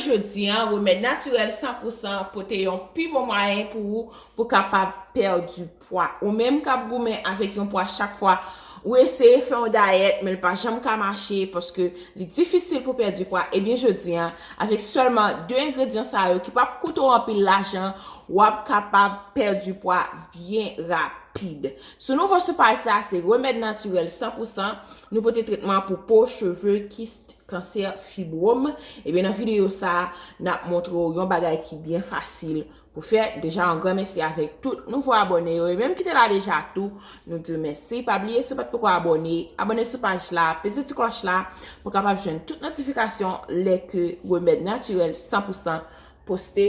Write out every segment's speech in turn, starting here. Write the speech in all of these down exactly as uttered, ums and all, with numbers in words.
Jodi a, remèd natirèl san pou san pote yon pi bon mwayen pou ou pou kapab pèdi pwa. Ou menm k ap goumen avèk yon pwa chak fwa ou eseye fè yon dayèt, men l pa janm ka mache paske li difisil pou pèdi pwa, ebyen jodi a, avèk sèlman de engredyan sa yo ki p ap koute w anpil lajan, w ap kapab pèdi pwa byen rapid. Sou nouvo sou paj sa, se remèd natirèl san pou san. Nou pote tretman pou po, cheve, kis, kansè, fibwòm. Ebyen, nan videyo sa, n ap montre w yon bagay ki byen fasil pou fè. Deja, yon gran mèsi avèk tout nouvo abòne yo. E menm ki te la deja tou, nou di w mèsi. Pa bliye, si w pa t poko abòne, abòne sou paj la, peze ti klòch la, pou w kapab jwenn tout notifikasyon lè ke remèd natirèl san pou san poste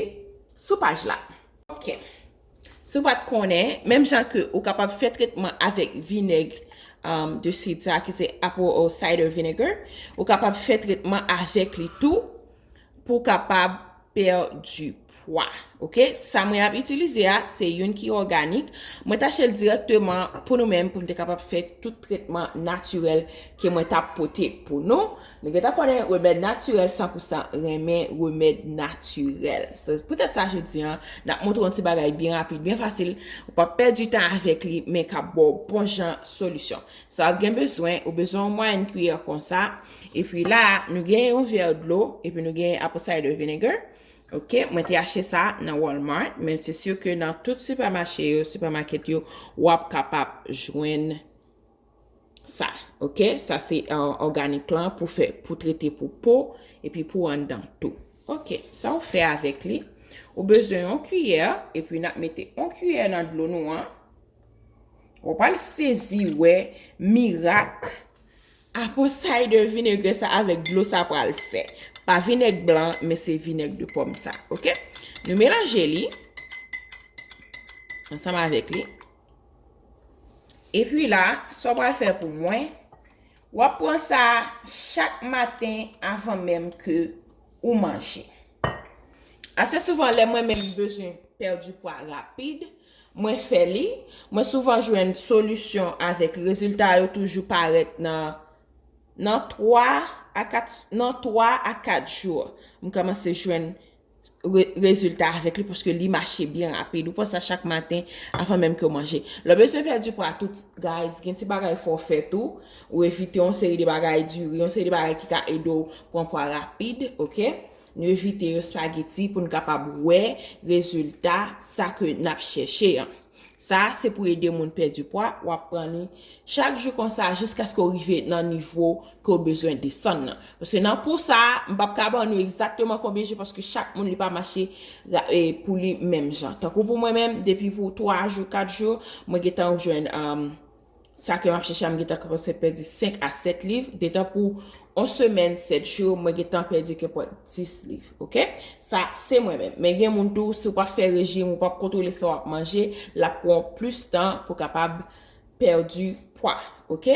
sou paj la. Ok. Si w pa t konnen, menm jan ke ou kapab fè tretman avèk vinèg, um, de sid sa, ki se apple cider vinegar, ou kapab fè tretman avèk li tou pou w kapab pèdi pwa. Ok? Sa mwen ap itilize a, se youn ki òganik. Mwen t achte l dirèkteman pou nou menm, pou n te kapab fè tout tretman natirèl ke mwen t ap pote pou nou. Nou gentan konnen remèd natirèl san pou san renmen remèd natirèl. So, poutèt sa, jodi a, n ap montre yon ti bagay byen rapid, byen fasil. Ou p ap pèdi tan avèk li, men k ap ba w bon jan solisyon. Sa w ap gen bezwen, ou bezwen yon mwayèn kiyè konsa. Epi la, nou gen yon vè dlo, epi nou gen apple cider vinegar. Ok, mwen te achte sa nan Walmart, men se si ke nan tout sipèmache yo, sipèmakèt yo, w ap kapab jwenn sa, ok? Sa se, uh, òganik lan pou fè, pou trete pou po, epi pou anndan tou. Ok, sa w fè avèk li, ou bezwen yon kiyè, epi n ap mete yon kiyè nan dlo nou an. W pral sezi wè mirak apple cider vinegar sa avèk dlo sa pral fè. Pa vinèg blan, men se vinèg de pòm sa, ok? Nou melanje li ansanm avèk li. Epi la, sa w pral fè pou mwen, w ap pran sa chak maten avan menm ke ou manje. Ase souvan, lè mwen menm bezwen pèdi pwa rapid, mwen fè li. Mwen souvan jwenn solisyon avèk rezilta yo toujou parèt nan, nan twa a kat, nan twa a kat jou. M kòmanse jwenn re-, rezilta avèk li paske li mache byen rapid. Ou pran sa chak maten avan menm ke w manje. Lè w bezwen pèdi pwa tou, guys, gen ti bagay fò w fè tou. Ou evite yon seri de bagay diri, yon seri de bagay ki ka ede w pran pwa rapid, ok? Nou evite yo spageti pou n kapab wè rezilta sa ke n ap chèche an. Sa, se pou ede moun pèdi pwa, w ap pran li chak jou konsa jiskaske w rive nan nivo ke w bezwen desann nan. Paske nan pou sa, m p ap ka ban nou egzakteman konbyen jou paske chak moun li pa mache ra-, e, pou li menm jan. Tankou pou mwen menm, depi pou twa jou, kat jou, mwen gentan jwenn, um, sa ke m ap chèche a, m gentan kòmanse pèdi senk a sèt liv. Detan pou yon semèn, sèt jou, mwen gentan pèdi kenpòt dis liv, ok? Sa, se mwen menm. Men gen moun tou, si w pa fè rejim, ou pa kontwole sa w ap manje, l ap pran w plis tan pou kapab pèdi pwa, ok?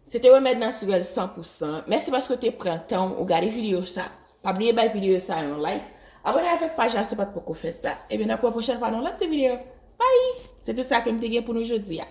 Se te remèd natirèl san pou san. Mèsi paske w te pran tan w gade videyo sa. Pa bliye bay videyo sa yon like. Abòne avèk paj la si w pa t poko fè sa. Ebyen, n ap wè pwochèn fwa nan lòt ti videyo. Bye! Se te sa ke m te gen pou nou jodi a.